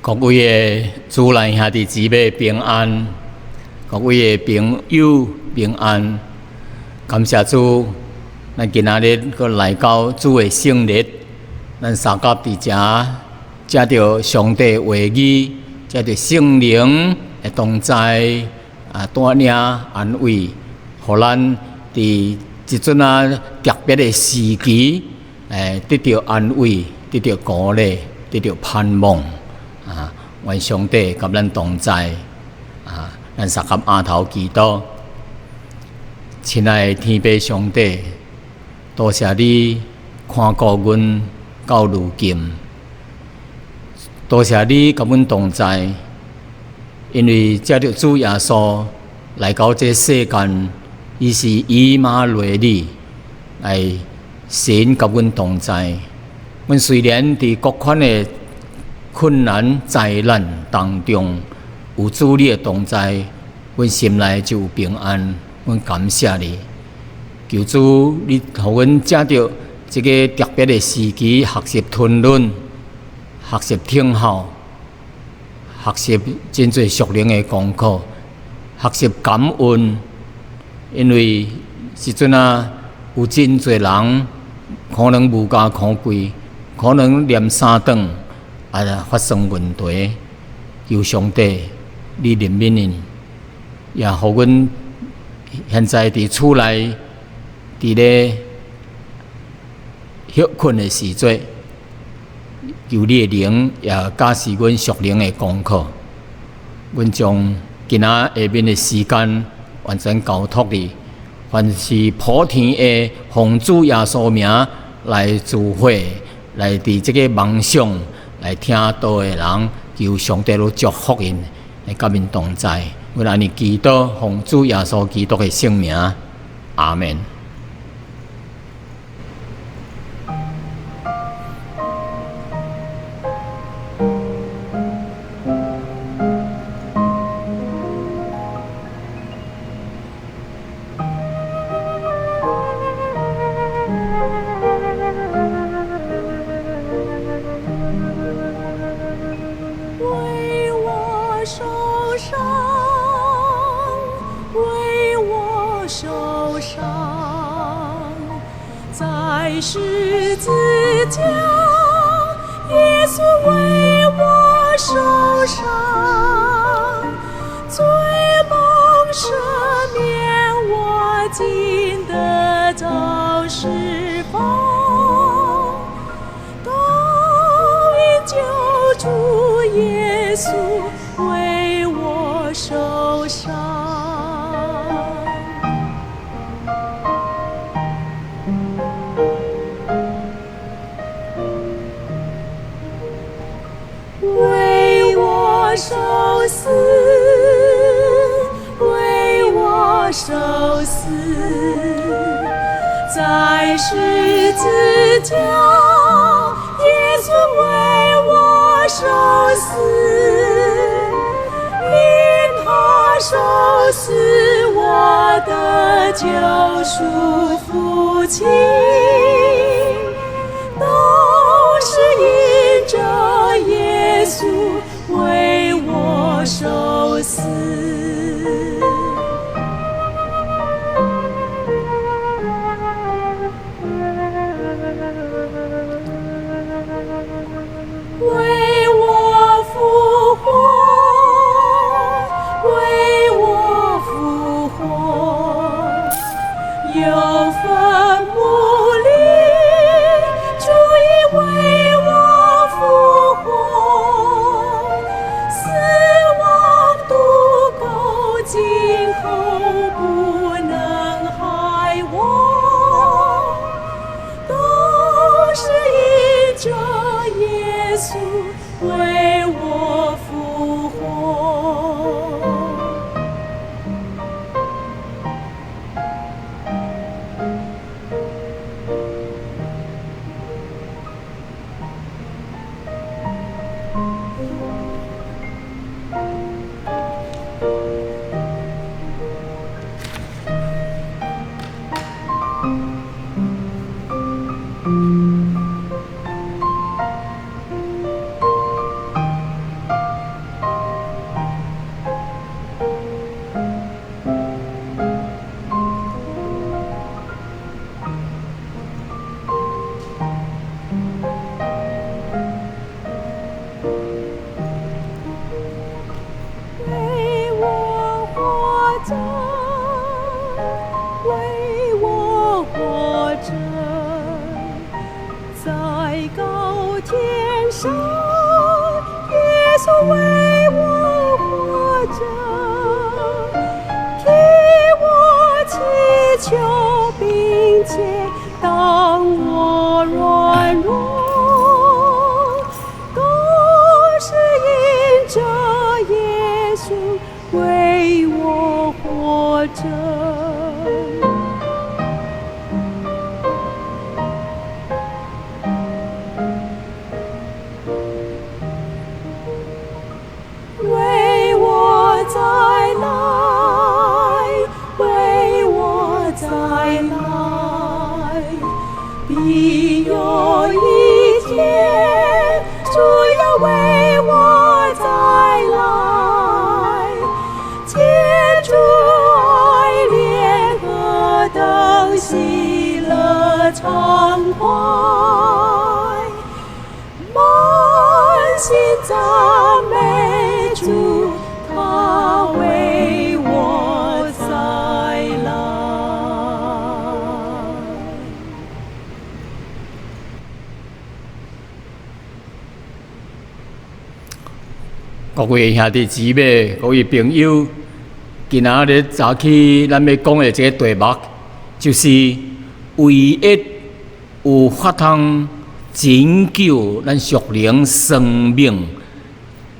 各位的主內兄弟姊妹平安，各位的朋友平安，感謝主，咱今仔日閣來到主的聖日，咱相佮佇遮，藉著上帝話語，藉著聖靈的同在，帶領安慰，予咱佇這陣仔特別的時期，得著安慰，得著鼓勵，得著盼望。願上帝佮咱同在。咱相佮犒頭祈禱。親愛的天父上帝，多謝你看顧阮到如今，多謝你佮阮同在，因為藉著主耶穌來到這世間，伊是以馬內利，來神佮阮同在。阮雖然佇各款的困難災難當中，有主你的同在，阮心內就有平安。阮感謝你，求主你予阮藉著這个特別的時期，學習吞忍，學習聽候，學習真濟屬靈的功課，學習感恩。因為時陣啊，有真濟人可能無家可歸，可能連三頓發生問題，求上帝你憐憫𪜶，也予阮現在佇厝內佇咧歇睏的時陣，求你的靈也教示阮屬靈的功課。阮將今仔下面的時間完全交託你，凡是普天下奉主耶穌名來聚會，來佇這个網上來聽道的人，求上帝來祝福𪜶，來佮𪜶同在。阮按呢祈禱，奉主耶穌基督的聖名，阿門。為我受傷，為我受傷，在十字架，耶穌為我受傷，罪蒙赦免，我今得著釋放，都因救主耶穌為我受傷。為我受死，為我受死，在十字架，耶穌為我受死，因他受死，我得救贖父親，都是因著耶穌為我受死。為我復活，為我復活，由墳墓裡，主已為我復活，死亡毒鈎今後不能害我，都是因著耶穌為我復活。為我活著，在高天上，耶穌為我活著，替我祈求，並且當我軟弱，都是因著耶穌為我活著。為我再來，為我再來，必有一天，主要為我再來，見主愛臉何等喜樂暢快，滿心讚美主，他為我再來。各位兄弟姊妹，各位朋友，今仔日早起咱欲講的這个題目，就是唯一有法通拯救咱屬靈生命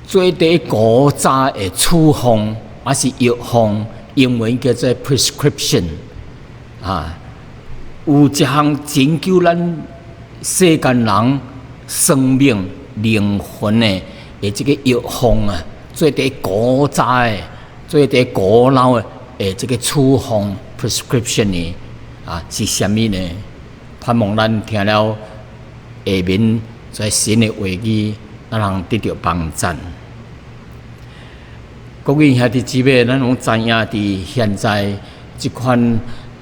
做佇古早的處方，抑是藥方，英文叫做 prescription 啊。有一項拯救咱世間人生命靈魂的這个藥方啊，做佇古早的、做佇古老的這个處方 prescription 呢啊，是啥物呢？盼望咱聽了下面這神的話語，咱通得著幫贊。各位兄弟姊妹，咱攏知影，佇現在這款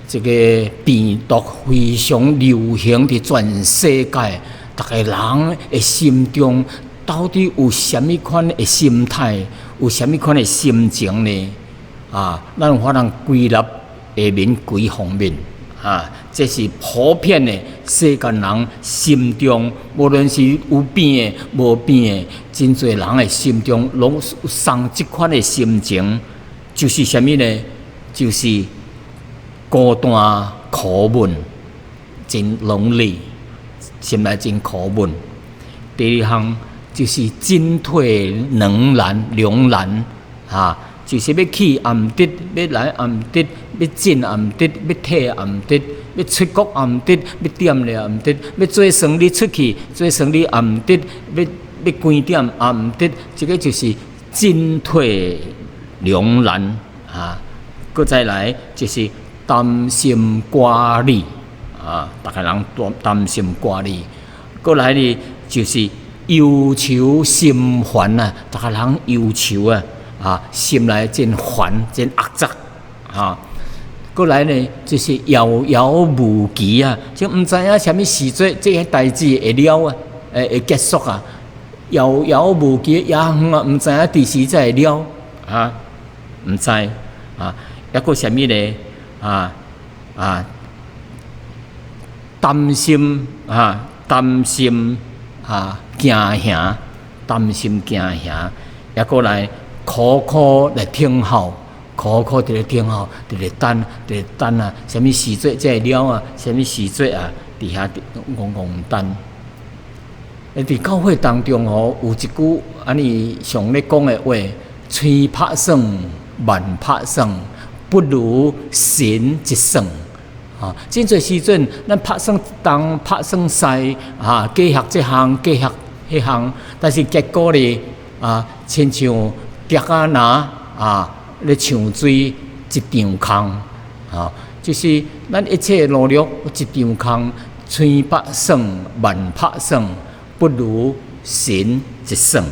這个病毒非常流行佇全世界，逐个人的心中到底有啥物款的心態，有啥物款的心情呢？啊，咱有法通歸納下面幾方面啊，這是普遍的世間人心中，無論是有病的、無病的，真濟人的心中攏有相這款的心情，就是啥物呢？就是孤單苦悶，真 lonely，心內真苦悶。第二項就是進退兩難，兩難啊，就是欲去也毋得，欲來也毋得，欲進也毋得，欲退也毋得，欲出國也毋得，欲踮咧也毋得，欲做生理出去，做生理也毋得，欲欲關店也毋得，這个就是進退兩難啊。閣再來就是擔心掛慮啊，逐个人擔擔心掛慮。閣來呢，就是憂愁心煩啊，逐个人憂愁啊，啊，心內真煩，真壓榨啊。閣來呢，就是遙遙無期啊，就毋知影啥物時陣這个代誌會了啊，會會結束啊。遙遙無期，也遠啊，毋知影佇時才會了啊，毋知啊。抑閣啥物呢？啊啊，擔心啊，擔心啊，驚嚇，擔心驚嚇，抑閣來苦苦來等候，苦苦佇咧等候，佇咧等，佇咧等啊！啥物時陣才會了啊？啥物時陣啊？佇遐戇戇等。佇教會當中吼，有一句按呢常咧講的話：千拍算，萬拍算，不如神一算。啊，真濟時陣，咱拍算東，拍算西，啊，計劃這項，計劃彼項，但是結果呢，啊，親像蝶仔林啊，咧搶水一場空，啊，就是咱一切努力一場空，千拍算，萬拍算，不如神一算。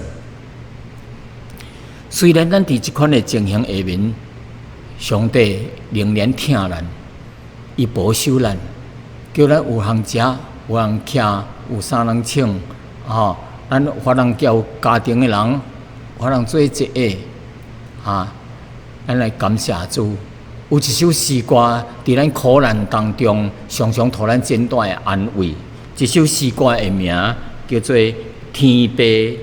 雖然咱佇這款的情形下面，上帝仍然疼咱。伊保守咱，叫咱有通食，有通徛，有衫通穿，吼，咱有法通交家庭的人，有法通做一个，啊，咱來感謝主。有一首詩歌，佇咱苦難當中，常常予咱真大的安慰。這首詩歌的名叫做《天父的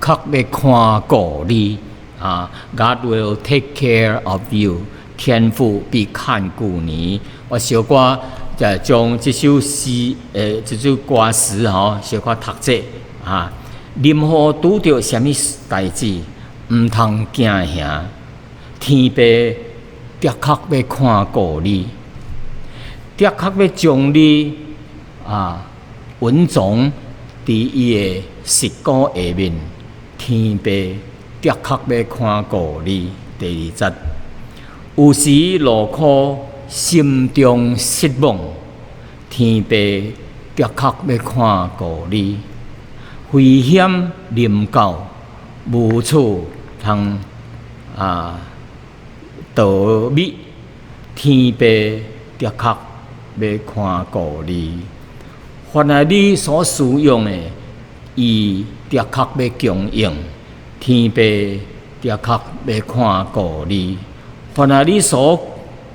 確欲看顧你》啊，God will take care of you，天父必看顧你。我小可就將這首詩，這首歌詞吼，小可讀者啊。任何拄著啥物代誌，毋通驚嚇，天父的確欲看顧你，的確欲將你啊隱藏佇伊的膝股下面，天父的確欲看顧你。第二節，有時勞苦，心中失望，天父的確欲看顧你。危險臨到，無處通啊逃避，天父的確欲看顧你。凡係你所需用的，伊的確欲供應，天父的確欲看顧你。凡係你所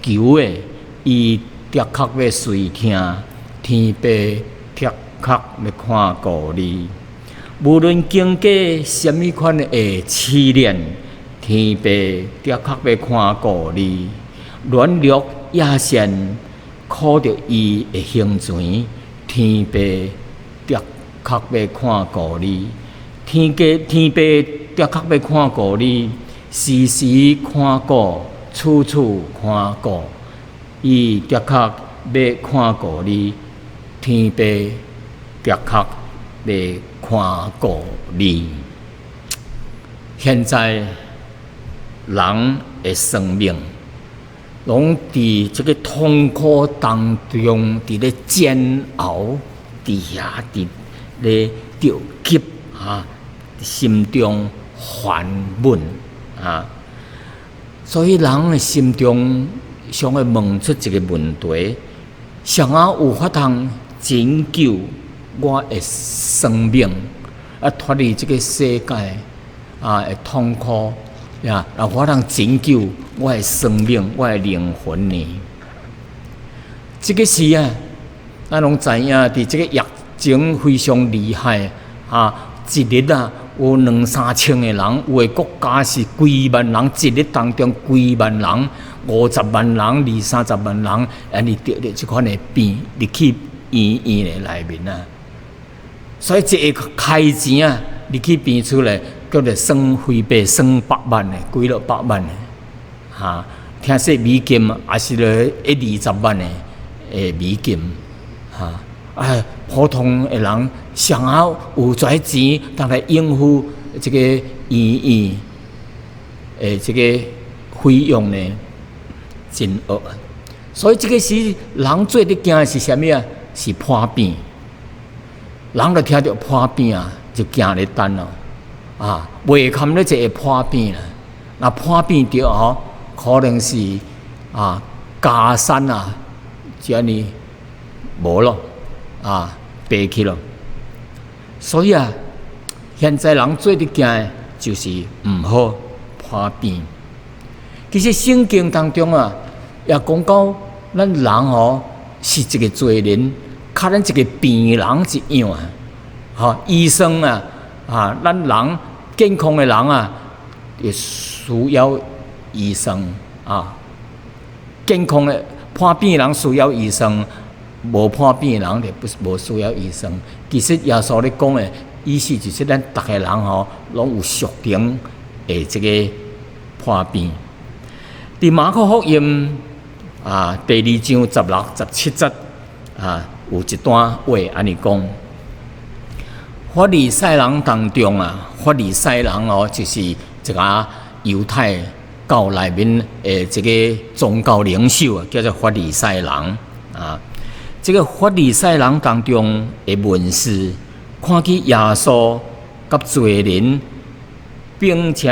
求的，伊的確欲垂聽，天父的確欲看顧你。無論經過啥物款的試煉，天父的確欲看顧你。軟弱也善，靠著伊的胸前，天父的確欲看顧你。天家天父的確欲看顧你，時時看顧，處處看顧，伊的確欲看顧你。天父的確欲看顧你。現在人的生命，攏佇這個痛苦當中，佇咧煎熬，佇遐佇咧著急啊，心中煩悶啊，所以人的心中常會問出一個問題：誰仔有法通拯救我的生命，啊，脫離這個世界啊的痛苦呀？有法通拯救我的生命、我的靈魂呢？這個時啊，咱攏知影，佇這個疫情非常厲害啊！一日啊，有兩三千個人，有的國家是幾萬人，一日當中幾萬人、50萬人、二三十萬人，按呢得著這款的病入去醫院的內面啊。所以一個開錢啊，入去病厝咧，叫做算非白算百萬的，幾落百萬的，哈！聽說美金也是咧一二十萬的的美金，哈！哎，普通的人誰仔有遮錢，通來應付這個醫院的這個費用呢？真惡。所以這個時人最咧驚的是啥物啊？是破病。人就聽著破病啊，就驚咧等咯。啊，袂堪咧就會破病啦。若破病著吼，可能是啊家產啊，就按呢無咯，啊白去咯。所以啊，現在人最咧驚的就是毋好破病。其實聖經當中啊，也講到咱人吼是一個罪人，較咱一個病人一樣啊。吼，醫生啊，啊，咱人健康的人啊，會需要醫生啊。健康的破病的人需要醫生，無破病的人就不無需要醫生。其實耶穌咧講的意思就是咱逐个人吼，攏有屬靈的這個破病。佇馬可福音啊，第二章16、17節啊，有一段話按呢講：法利賽人當中啊，法利賽人哦，就是一個猶太教內面的這個宗教領袖啊，叫做法利賽人啊。這個法利賽人當中的文士，看見耶穌佮罪人，並且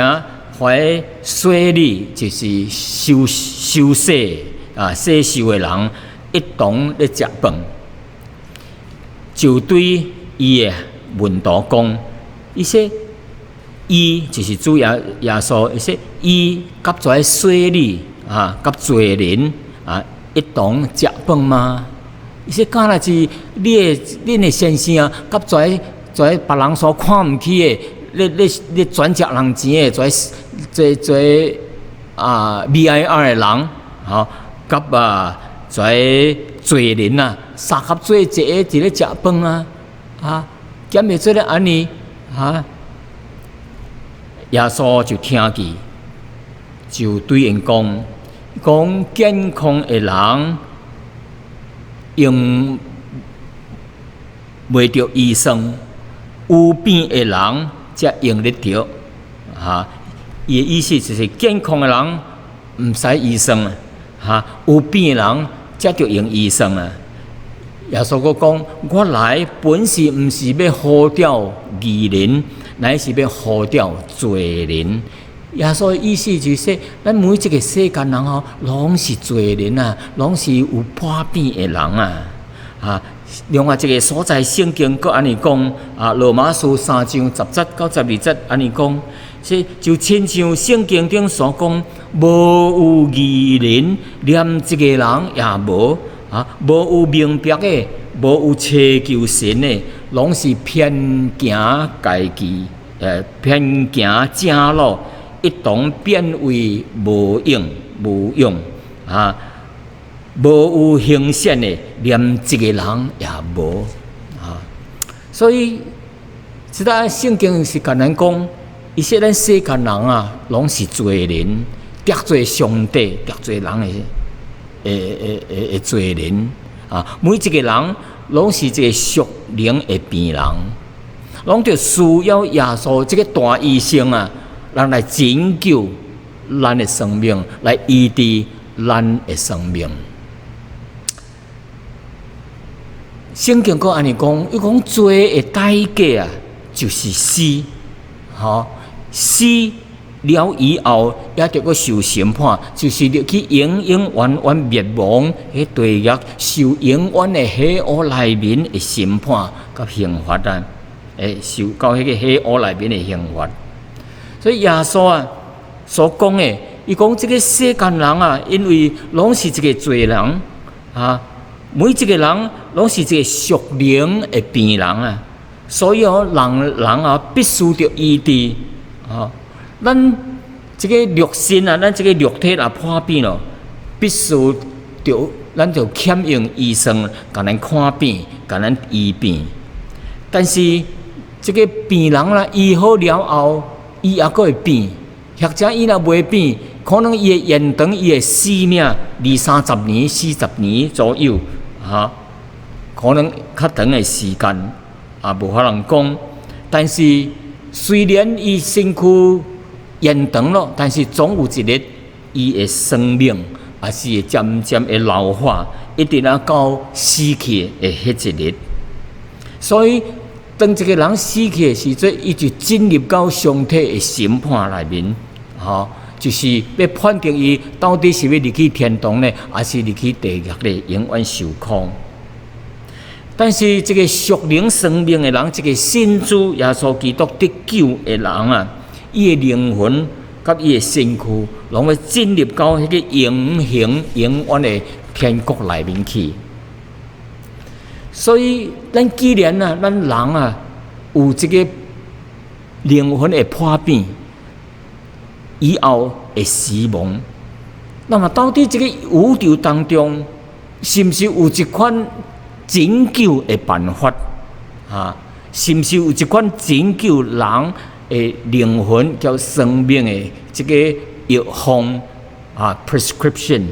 懷洗禮，就是受受洗啊，洗壽的人一同咧食飯，就對伊的門徒講：伊說，伊就是主耶穌，伊說伊佮這洗禮啊，啊，佮罪人啊一同食飯嗎？伊說敢若是你的恁的先生啊，佮跩跩別人所看毋起的，咧咧咧轉食人錢的，跩跩跩啊 BIR 的人，吼，佮啊跩罪人啊，相合做一个佇咧食飯啊，啊，敢會做咧按呢？啊？耶穌就聽見，就對𪜶講：講健康的人用袂著醫生，有病的人才用得著。哈，伊的意思就是健康的人毋使醫生啊，哈，有病的人才著用醫生啊。耶穌閣講：我來本是毋是欲呼召義人，乃是欲呼召罪人。耶穌的意思就是說，咱每一個世間人吼，攏是罪人啊，攏是有破病的人啊。啊，另外一個所在聖經閣按呢講啊，羅馬書3章10節到12節按呢講，說就親像聖經頂所講，無有義人，連一個人也無啊，無有明白的，無有尋求神的，攏是偏行家己，偏行正路，一同變為無用無用啊！無有行善的，連一個人也無啊！所以，這個聖經是共咱講，伊說咱世間人啊，攏是罪人，得罪上帝、得罪人的罪人啊！每一個人攏是一個屬靈的病人，攏著需要耶穌這個大醫生啊，人來拯救咱的生命，來醫治咱的生命。聖經閣按呢講，伊講罪的代價啊，就是死，吼，死了以後，也著閣受審判，就是入去永永遠遠滅亡彼地獄，受永遠的火湖內面的審判佮刑罰啊，會受到彼個火湖內面的刑罰。所以耶穌啊所講的，伊講這個世間人啊，因為攏是一個罪人啊，每一個人攏是一個屬靈的病人啊，所以哦，人人啊必須著醫治啊。咱這個肉身啊，咱這個肉體若破病咯，必須著咱就欠用醫生共咱看病，共咱醫病。但是這個病人啦，醫好了後，伊猶閣會變，或者伊若袂變，可能伊會延長伊的壽命二三十年、40年左右，哈，可能較長的時間也無法通講。但是雖然伊身軀延長咯，但是總有一日伊的生命也是會漸漸會老化，一直啊到死去的彼一日。所以，當一個人死去的時陣，伊就進入到上帝的審判內面，吼，就是欲判定伊到底是欲入去天堂呢，還是入去地獄咧，永遠受苦。但是，這個屬靈生命的人，這個信主耶穌基督得救的人啊，伊的靈魂佮伊的身軀，攏會進入到彼個永恆、永遠的天國內面去。所以，咱既然啊，咱人啊，有這個靈魂會破病，以後會死亡。那麼，到底這個宇宙當中，是毋是有一款拯救的辦法？啊，是毋是有一款拯救人的靈魂佮生命的這個藥方啊？prescription，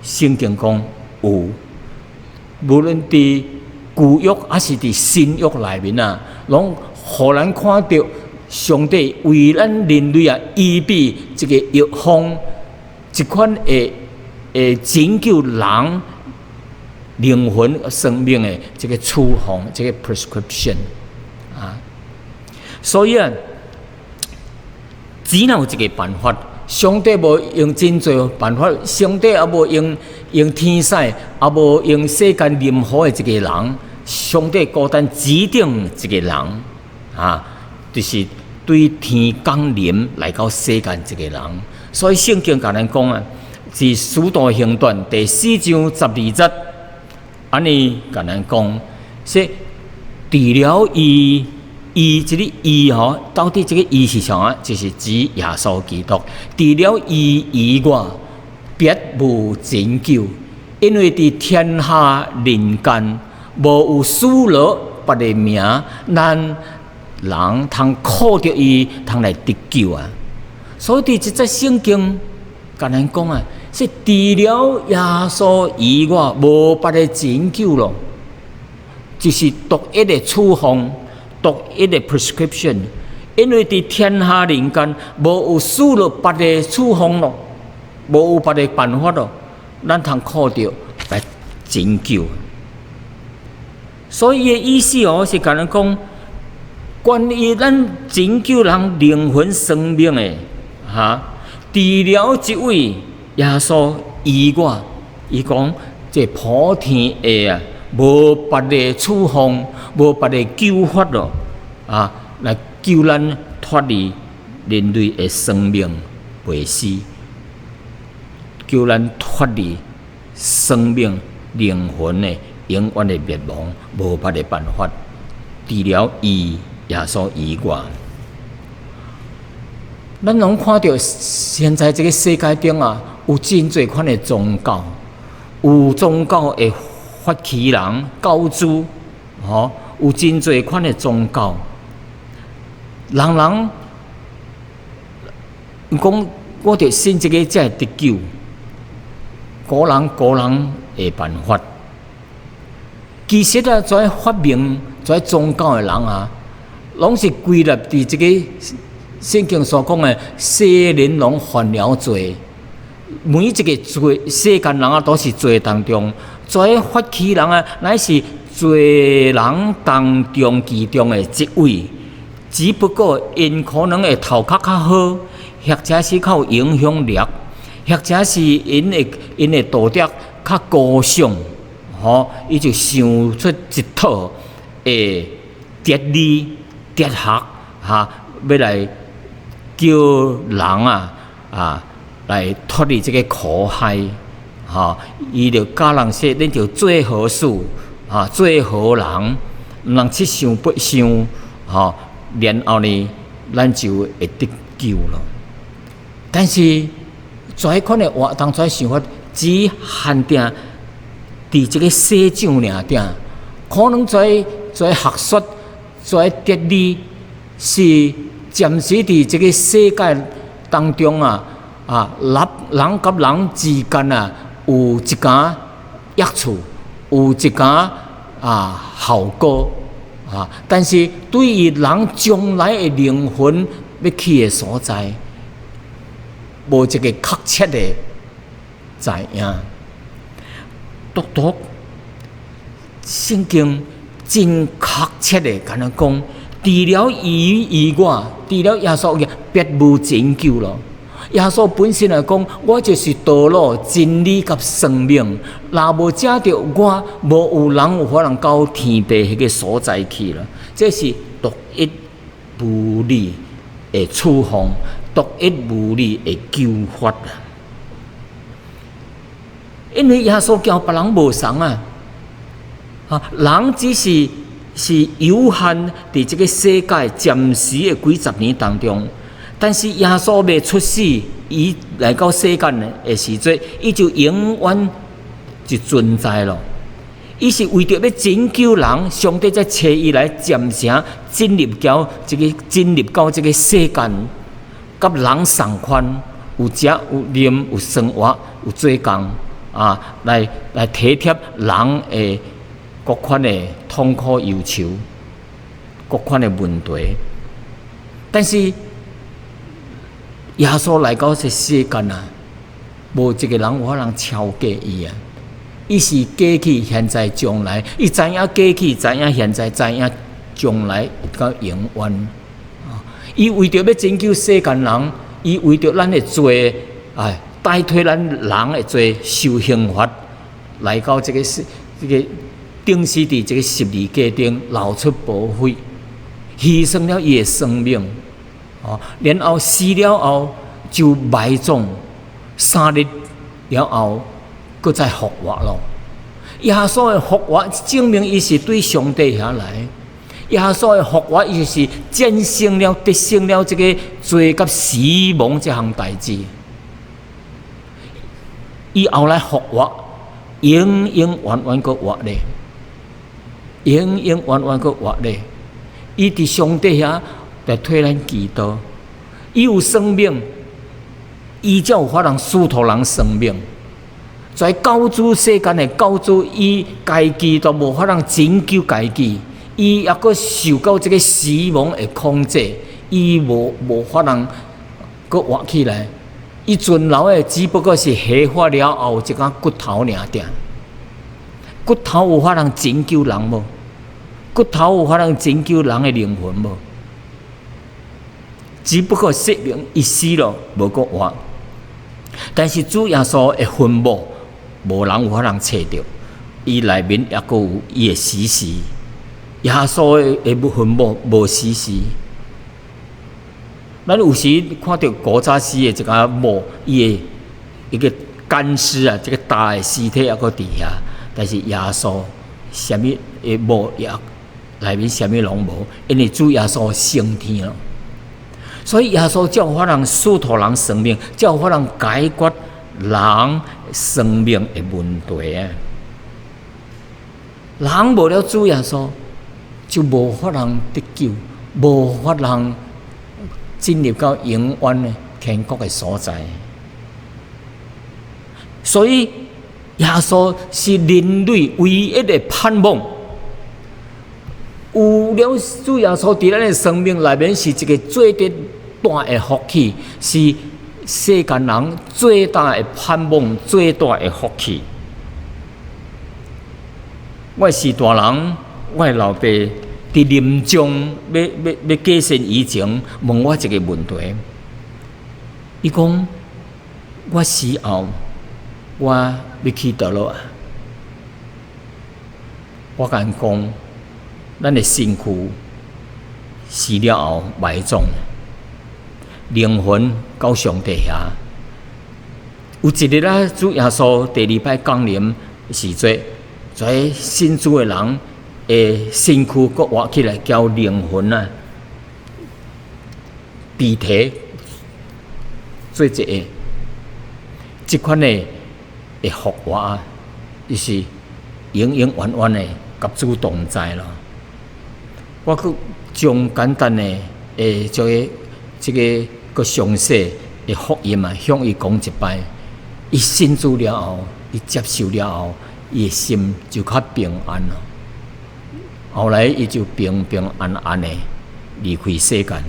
聖經講有。無論佇舊約還是佇新約內面啊，攏予咱看著上帝為咱人類啊預備一個藥方，一款會會拯救人靈魂生命的這個處方，這個 prescription 啊。所以啊，只有一個辦法，上帝無用真濟辦法，上帝也無用用天使，也無用世間任何的一個人，上帝孤單指定一個人，啊，就是對天降臨來到世間一個人。所以聖經共咱講啊，是《使徒行傳》第4章12節，按呢共咱講，說除了伊，伊這个伊吼，到底這个伊是啥啊？就是指耶穌基督。除了伊以外，別無拯救，因為佇天下人間無有賜予別个名，咱人通靠著伊，通來得救啊！所以佇這節聖經，共咱講啊，是除了耶穌以外，無別个拯救咯，就是獨一的處方，獨一的 prescription。因為佇天下人間，無有賜予別个處方咯，無有別个辦法咯，咱通靠著來拯救。所以伊的意思哦，是共咱講，關於咱拯救人靈魂生命的，哈，除了這位耶穌以外，伊講這普天下啊，無別个處方，無別个救法咯，啊，來救咱脫離人類的生命袂死，救咱脫離生命靈魂的永遠的滅亡，無別个辦法，除了伊耶穌以外。咱攏看著現在這个世界中啊，有真濟款的宗教，有宗教的發起人、教主，吼，有真濟款的宗教，人人講我著信這个才會得救，各人各人的辦法。其實啊，這發明這宗教的人啊，攏是歸納佇這个聖經所講的世人攏犯了罪，每一个罪世間人啊，都是罪當中，這發起人啊，乃是罪人當中其中的一位，只不過𪜶可能會頭殼較好，或者是較有影響力，或者是𪜶的道德較高尚，吼，伊就想出一套的哲理、哲學，哈，欲來叫人啊啊來脫離這个苦海，吼，伊就教人說，恁著做好事，哈，做好人，毋通七想八想，吼，然後呢，咱就會得救咯。但是，這款的活動、這想法，只限定佇這个世上爾爾，可能這這學說、這哲理是暫時佇這个世界當中啊啊，人人佮人之間啊，有一寡益處，有一寡啊效果啊，但是對於人將來的靈魂欲去的所在，無一个確切的知影。獨獨聖經真確切的共咱講，除了伊以外，除了耶穌以外，別無拯救咯。耶穌本身來講，我就是道路、真理佮生命。若無藉著我，無有人有可能到天父彼个所在去啦。這是獨一無二的處方，獨一無二的救法啊！因為耶穌交別人無仝啊，啊，人只是是有限佇這个世界暫時的幾十年當中，但是耶穌未出世，伊來到世間的時陣，伊就永遠就存在咯。伊是為著欲拯救人，上帝才差伊來暫時進入到這个世間，佮人仝款，有食有啉有生活有做工啊，來體貼人的各款的痛苦憂愁，各款的問題。但是耶穌來到這世間啊，無一个人有法通超過伊啊！伊是過去、現在、將來，伊知影過去，知影現在，知影將來到永遠。伊為著欲拯救世間人，伊為著咱的罪，哎，代替咱人的罪受刑罰，來到這个世，這个釘死佇這个十字架頂，流出寶血，犧牲了伊的生命。哦，然後死了後就埋葬，3日了後，閣再復活咯。耶穌的復活證明伊是對上帝遐來。耶穌的復活，伊就是戰勝了、得勝了這个罪佮死亡這項代誌。伊後來復活，永永遠遠閣活咧，永永遠遠閣活咧。伊佇上帝遐來替咱祈禱，伊有生命，伊才有法通賜予人生命。在救主世間的救主，伊家己都無法通拯救家己，伊猶閣受到這个死亡的控制，伊無法通閣活起來。伊存留的只不過是火化了後一工骨頭爾爾。骨頭有法通拯救人無？骨頭有法通拯救人的靈魂無？只不過說明伊死了無閣活。但是主耶穌的墳墓，無人有法通揣著，伊內面猶閣有伊的死屍。耶穌的墳墓無死屍。咱有時看著古早時的一个墓，伊的一個乾屍啊，這个大的屍體猶閣佇遐，但是耶穌啥物的墓也內面啥物攏無，因為主耶穌升天了。所以耶穌才有法通賜予人生命，才有法通解決人生命的問題啊！人無了主耶穌，就無法通得救，無法通進入到永遠的天國的所在。所以耶穌是人類唯一的盼望。有了主耶穌佇咱的生命內面，是一个最大的福氣，是世間人最大的盼望，最大的福氣。我是大人，我的老爸佇臨終欲過身以前，問我一个問題。伊講：我死後，我欲去佗落啊？我共𪜶講，咱的身軀死了後埋葬，靈魂到上帝遐。有一日啊，主耶穌第二擺降臨時陣，在信主的人的身軀閣活起來，交靈魂啊，肢體做一个這款的復活啊，就是永永遠遠的佮主同在咯。我閣將簡單的將這个閣詳細的福音啊，向伊講一擺。伊信主了後，伊接受了後，伊的心就較平安咯。後來伊就平平安安的離開世間。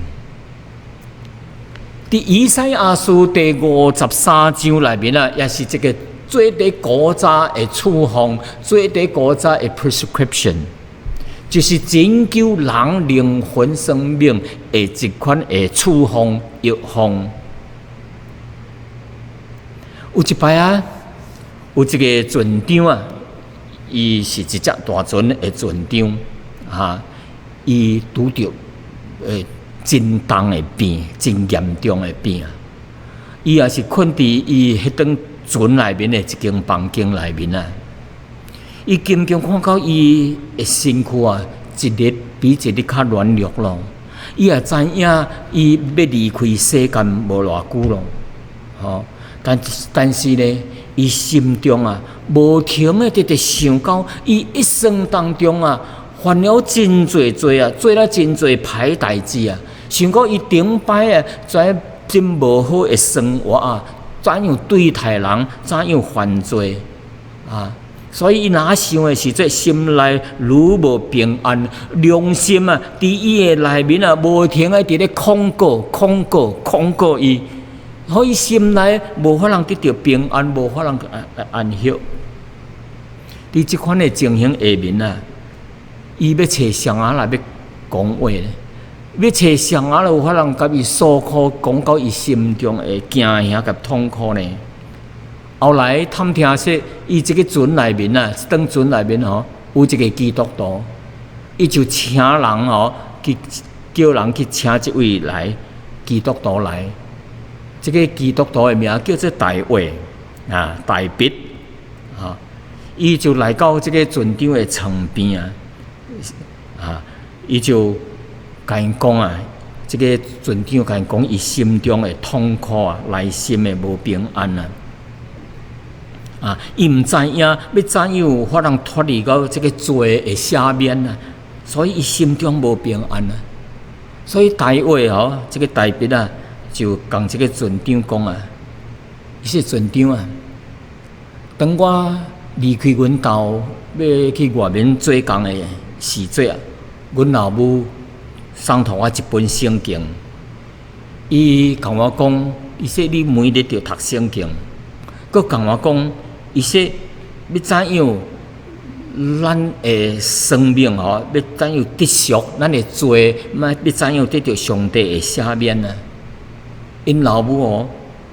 佇以賽亞書第五十三章內面啊，也是這个做佇古早的處方，做佇古早的 prescription，就是拯救人靈魂生命的一款的處方藥方。有一擺啊，有一个船長啊，伊是一隻大船的船長，哈，伊拄著真重的病，真嚴重的病。伊也是睏佇伊彼棟船內面的一間房間內面啊。伊漸漸看到伊的身軀啊，一日比一日較軟弱咯。伊也知影伊欲離開世間無偌久咯，吼。但是呢，伊心中啊，無停的直直想到，伊一生當中啊，犯了真濟罪啊，做了真濟歹代誌啊。想講伊頂擺啊，怎真無好的生活啊，怎樣對待人，怎樣犯罪啊。所以伊若想的時陣，心內愈無平安，良心啊，佇伊的內面啊，無停的佇咧控告、控告、控告伊，所以心內無法通得著平安，無法通安息。佇這款的情形下面啊，伊欲揣誰仔來欲講話咧？欲揣誰仔來有法通共伊訴苦，講到伊心中的驚嚇佮痛苦呢？後來探聽說，伊這个船內面啊，這棟船內面吼，有一个基督徒，伊就請人吼去叫人去請這位來基督徒來。這个基督徒的名叫做大衛，啊，大衛啊，伊就來到這个船長的床邊啊，啊，伊就共𪜶講啊，這个船長共𪜶講，伊心中的痛苦啊，內心的無平安啊。啊！伊毋知影欲怎樣有法通脫離到這个罪的赦免啊，所以伊心中無平安啊。所以大衛吼，這个大衛啊，就共這个船長講啊，伊說船長啊，當我離開阮兜欲去外面做工的時陣啊，阮老母送予我一本聖經，伊共我講，伊說你每日著讀聖經，閣共我講。伊說欲怎樣，咱的生命吼，欲怎樣得贖咱的罪，欲怎樣得著上帝的赦免啊？𪜶老母哦，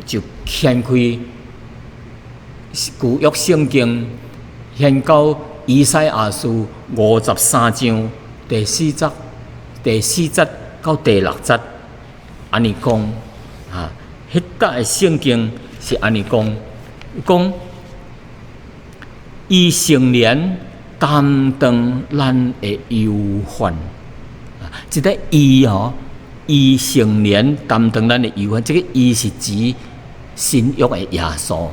就掀開舊約聖經，掀到以賽亞書53章第四節、第四節到第六節，按呢講啊，彼節的聖經是按呢講，講。伊誠然擔當咱的憂患，啊，這个伊吼，伊誠然擔當咱的憂患，這个伊是指新約的耶穌，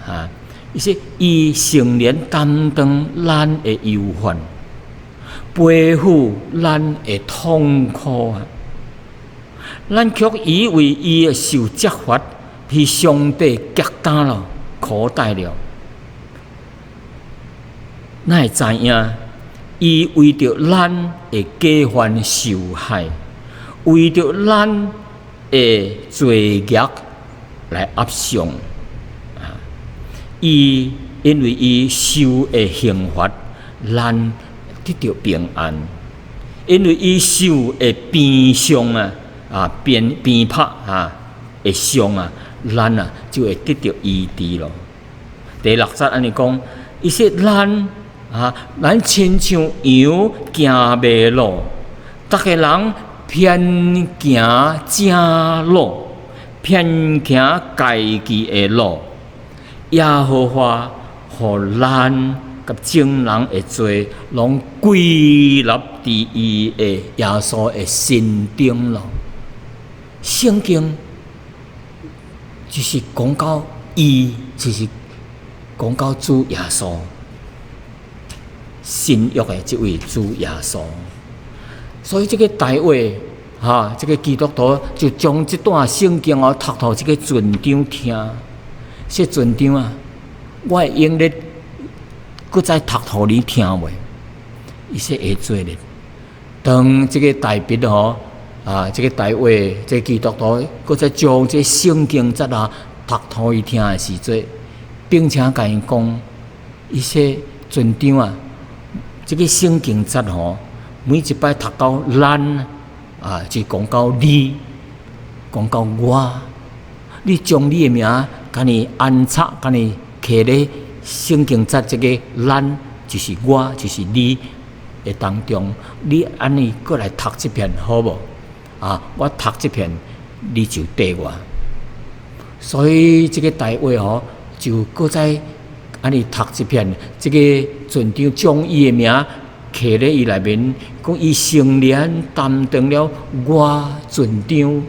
啊，伊說伊誠然擔當咱的憂患，背負咱的痛苦啊，咱卻以為伊受責罰，被上帝擊打了，苦待了。哪會知影？伊為著咱的過犯受害，為著咱的罪孽來壓傷。啊！伊因為伊受的刑罰，咱得著平安；因為伊受的鞭傷啊，啊鞭鞭拍啊的傷啊，咱啊就會得著醫治咯。第六節按呢講，伊說咱。啊！咱親像羊行迷路，逐个人偏行正路，偏行家己的路。耶和華予咱佮眾人的罪，攏歸納佇伊的耶穌的身頂咯。聖經就是講到伊，就是講到主耶穌。新約的這位主耶穌，所以這个大衛哈，這个基督徒就將這段聖經哦讀予這个船長聽。說船長啊，我會用得閣再讀予你聽袂？伊說會做咧。當這个大衛吼啊，這个大衛這个基督徒閣再將這聖經節啊讀予伊聽的時陣，並且共伊講，伊說船長啊。這个聖經節吼，每一擺讀到咱啊，就講到你，講到我，你將你的名，共伊安插，共伊刻咧聖經節這个咱，就是我，就是你的當中，你按呢閣來讀一遍好無？啊，我讀一遍，你就綴我。所以這个大衛吼，就閣再按呢讀一遍，這个船長將伊的名刻咧伊內面，講伊誠然擔當了我船長，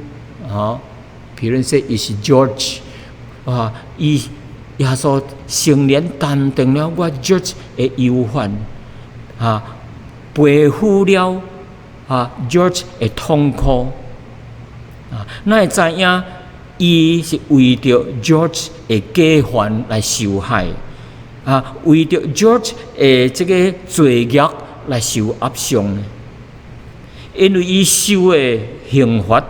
吼，比如說伊是 George，啊，伊耶穌誠然擔當了我 George 的憂患，啊，背負了啊 George 的痛苦，啊，哪會知影伊是為著 George 的過犯來受害？啊，為著 George 的這个罪孽來受壓傷呢？因為伊受的刑罰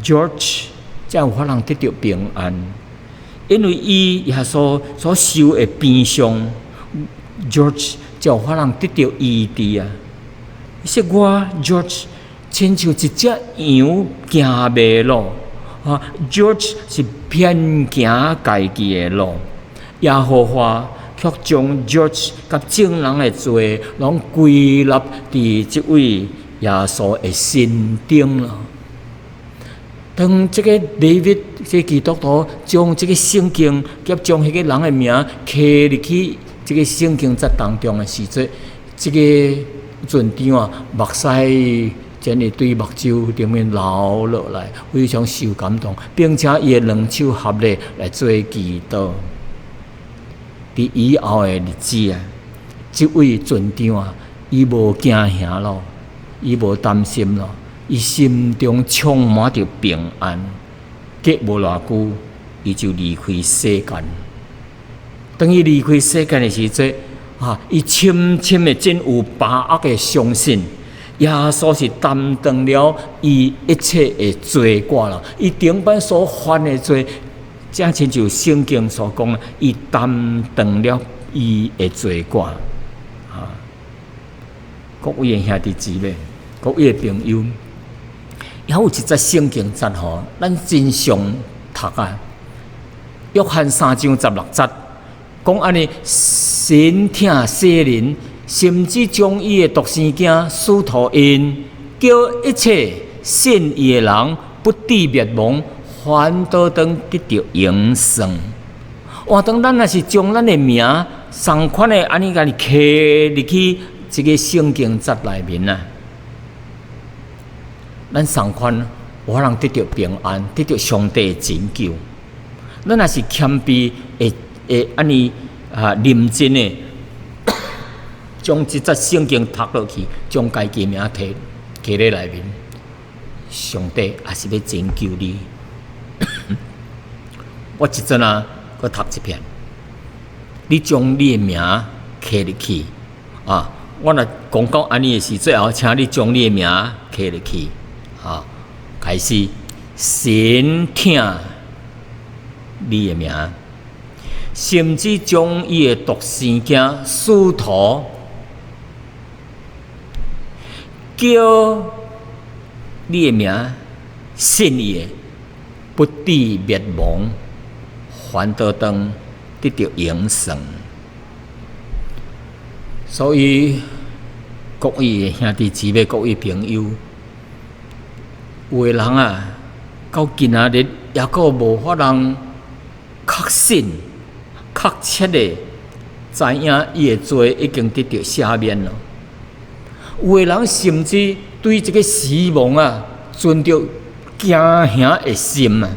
，George 才有法通得著平安。因為伊耶穌所受的鞭傷，George 才有法通得著醫治啊！說我 George 親像一隻羊行迷路，啊，George 是偏行家己的路，耶和華卻將 George 佮眾人的罪攏歸納佇這位耶穌的身頂咯。當這個 David 這個基督徒將這個聖經及將彼個人的名刻入去這個聖經冊當中的時陣，這個船長啊，目屎真的對目睭頂面流落來，非常受感動，並且伊的兩手合咧來做祈禱。佇以後的日子啊，這位船長啊，伊無驚嚇咯，伊無擔心咯。伊心中充滿著平安，過無偌久，伊就離開世間。當伊離開世間的時陣，啊，伊深深的真有把握的相信，耶穌是擔當了伊一切的罪過啦。伊頂擺所犯的罪，正親像聖經所講的，伊擔當了伊的罪過。啊，各位的兄弟姊妹，各位的朋友。猶有一節聖經節吼，咱真常讀啊。約翰3章16節，講按呢，神疼世人，甚至將伊的獨生囝賜予𪜶，叫一切信伊的人不致滅亡，反倒當得著永生。換當咱若是將咱的名仝款的按呢共伊刻入去這個聖經節內面啊。咱仝款有可能得著平安，得著上帝的拯救。咱若是謙卑，會會按呢啊認真的將這節聖經讀落去，將家己名提刻佇內面，上帝也是欲拯救你。我這陣啊，閣讀一遍，你將你的名刻入去啊！我若講到按呢的時，最後請你將你的名刻入去。啊！開始，神疼你的名，甚至將伊的獨生囝賜予，叫你的名信伊的，不致滅亡，反倒當得著永生。所以，各位兄弟姊妹、各位朋友。有的人啊，到今仔日猶閣無法通確信、確切的知影伊的罪已經得著赦免咯。有的人甚至對這個死亡啊，存著驚嚇的心啊。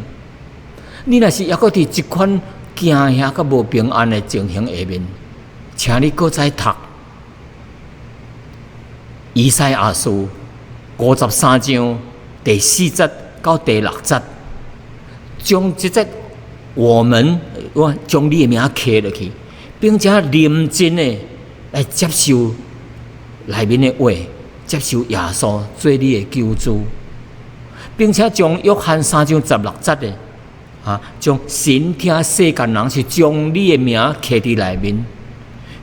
你若是猶閣佇這款驚嚇佮無平安的情形下面，請你閣再讀以賽亞書53章第四節到第六節，將這節我們我將你的名刻落去，並且認真的來接受內面的話，接受耶穌做你的救主，並且將約翰三章十六節的啊，將神疼世間人是將你的名刻佇內面，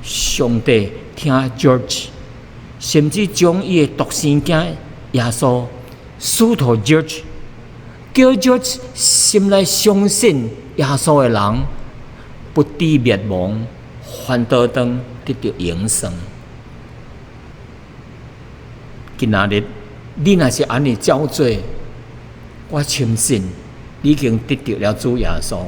上帝疼 George，甚至將伊的獨生囝耶穌賜予 George，叫 George 心內相信耶穌的人，不致滅亡，反倒當得著永生。今仔日你若是按呢照做，我深信你已經得著了主耶穌，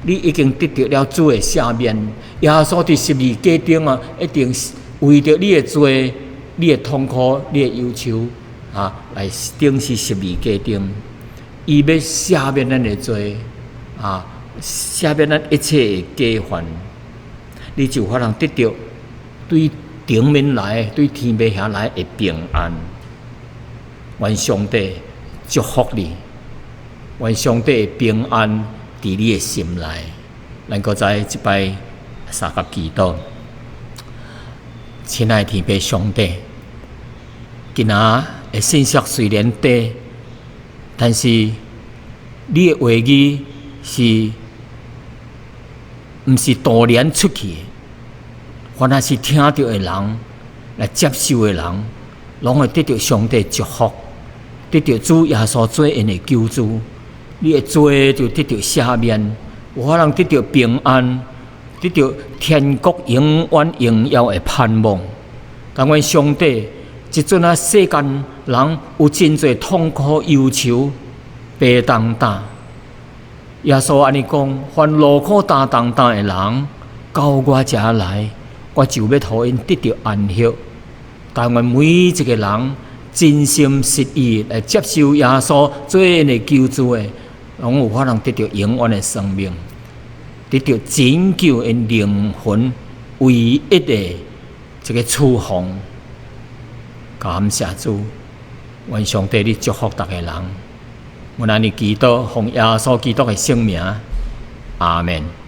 你已經得著了主的赦免。耶穌佇十字架頂啊，一定是為著你的罪、你的痛苦、你的憂愁啊，來釘死十字架頂。伊欲赦免咱的罪啊，赦免咱一切的過犯，你就有法通得著對頂面來、對天父遐來的平安。願上帝祝福你，願上帝平安佇你的心內。咱閣再一擺相佮祈禱，親愛的天父上帝，今仔的信息雖然短，但是你的話語是毋是徒然出去的？凡若是聽著的人來接受的人，攏會得著上帝祝福，得著主耶穌做𪜶的救主，你的罪就得著赦免，有可能得著平安，得著天國永遠榮耀的盼望。但願上帝，這陣啊世間人有真濟痛苦憂愁，白重擔。耶穌按呢講：凡勞苦擔重擔的人，到我遮來，我就欲予𪜶得著安息。但願每一個人真心實意來接受耶穌做𪜶的救主的，攏有可能得著永遠的生命，得著拯救𪜶靈魂唯一的這個處方。感謝主，願上帝你祝福逐个人。阮按呢祈禱，奉耶穌基督的聖名，阿門。